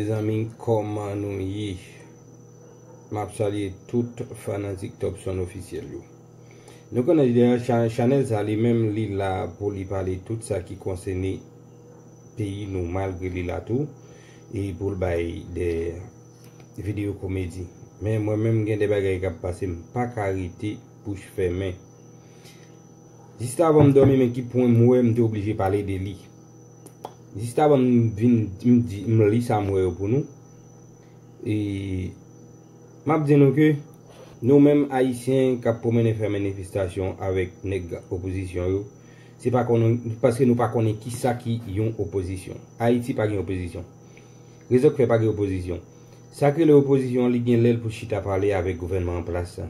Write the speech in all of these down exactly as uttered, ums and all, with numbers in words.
Mezanmi, kòman nou ye? M ap salye tout fanatik Topson Ofisyèl yo. Nou konnen deja cha- chanèl sa li menm li la pou li pale tout sa ki konsène peyi nou malgre li la tou e pou l bay de videyo komedi. Men mwen menm gen de bagay k ap pase m pa ka rete bouch fèmen. Jis avan m dòmi men ki pwen m wè m te oblije pale de li. Jis avan m vin m di m li sa m wè yo pou nou. E m ap di nou ke nou menm Ayisyen k ap pwomennen fè manifestasyon avèk nèg opozisyon yo, se pa konnen paske nou pa konnen kisa ki yon opozisyon. Ayiti pa gen opozisyon. Rezon k fè pa gen opozisyon. Sa k rele opozisyon an li gen lè l pou chita pale avèk gouvènman an plas la.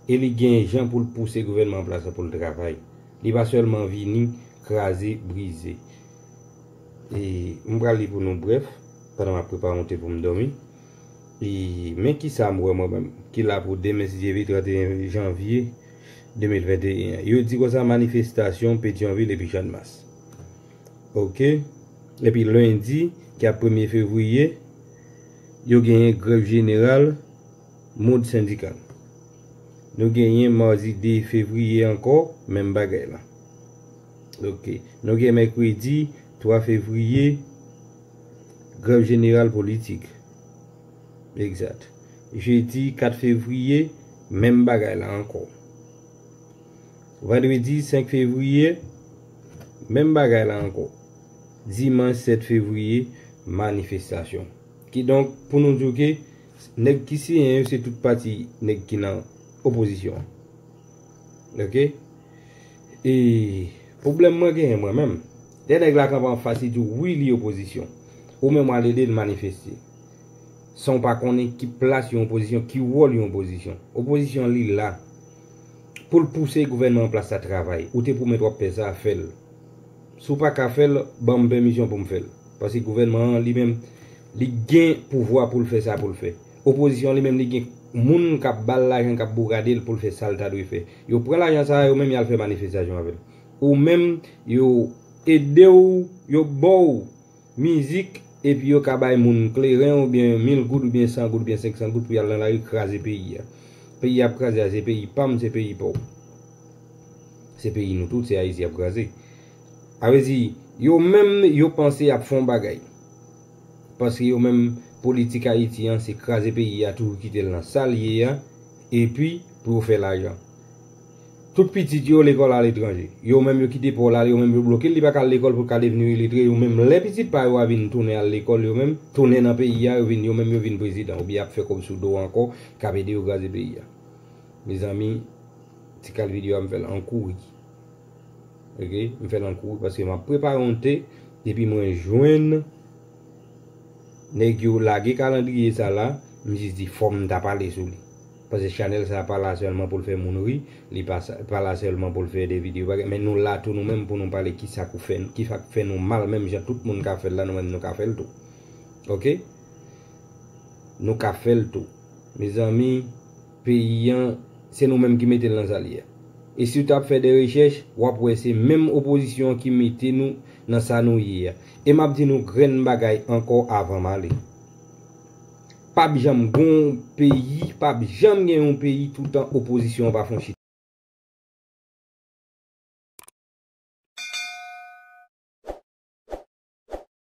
E li gen jan pou l pouse gouvènman an plas la pou l travay. Li pa sèlman vini kraze, brize. E m pral li pou nou brèf, pandan m ap prepare yon te pou m dòmi. E men ki sa m wè mwen menm, ki la pou demen si Dye vle trannteyen janvye de mil venteyen. Yo di konsa manifestasyon Petyonvil epi Channmas. Oke. Epi lendi, ki ap premye fevriye, yo genyen grèv jeneral, mond sendikal. Nou genyen madi de fevriye ankò, menm bagay la. Oke. Nou gen mèkredi twa fevriye, grèv jeneral politik. Egzat. Jedi kat fevriye, menm bagay la ankò. Vandredi senk fevriye, menm bagay la ankò. Dimanch sèt fevriye, manifestasyon. Kidonk, pou nou di w ke nèg ki siyen yo se tout pati nèg ki nan opozisyon. Oke? E pwoblèm mwen genyen mwen menm. Lè nèg la kanpe anfas li di w wi li opozisyon. Ou menm w al ede l manifeste. San w pa konnen ki plas yon opozisyon, ki wòl yon opozisyon. Opozisyon li la pou l pouse gouvènman an plas la travay. Ou te pwomèt w ap fè sa, fè l. Si w pa ka fè l, ban m pèmisyon pou m fè l. Paske gouvènman an li menm, li gen pouvwa pou l fè sa pou l fè. Opozisyon li menm, li gen moun k ap ba l lajan, k ap bougade l pou l fè sa l ta dwe fè. Yo pran lajan sa a, yo menm y al fè manifestasyon avè l. Ou menm, yo ede w, yo ba w mizik, epi yo ka bay moun kleren oubyen mil goud oubyen san goud oubyen senk san goud pou y al nan lari kraze peyi a. Peyi y ap kraze a, se peyi pa m, se peyi pa w. Se peyi nou tout, se Ayiti y ap kraze. A vle di, yo menm, yo panse y ap fè yon bagay. Paske yo menm, politik Ayiti an, se kraze peyi a, toujou kite l nan sa l ye a, epi pou yo fè lajan. Tout pitit yo lekòl aletranje. Yo menm yo kite pa w l ale, yo menm yo bloke l, li pa ka al lekòl pou l ka devni yon iletre. Yo menm lè pitit pa yo a vin tounen al lekòl, yo menm tounen nan peyi a, yo vin, yo menm yo vin prezidan, oubyen y ap fè kòb sou do w ankò, k ap ede yo kraze peyi a. Mezanmi, ti kal videyo a m fè l an kouri. Oke, m fè l an kouri paske m ap prepare yon te, epi mwen jwenn nèg yo lage kalandriye sa la, m jis di fò m ta pale sou li. Paske chanèl sa pa la sèlman pou l fè moun ri, li pa, sa- pa la sèlman pou l fè de videyo bagay, men nou la tou nou menm pou nou pale kisa k fè, kisa k fè nou mal, menm jan tout moun ka fè l la, nou menm nou ka fè l tou. Oke? Nou ka fè l tou. Mezanmi, peyi an, se nou menm ki mete l nan sa l ye a. E si w t ap fè de rechèch, w ap wè se menm opozisyon an ki mete nou nan sa nou ye a. E m ap di nou grenn bagay ankò avan m ale. P ap janm gon peyi, p ap janm gen yon peyi toutan opozisyon an pa fon chita.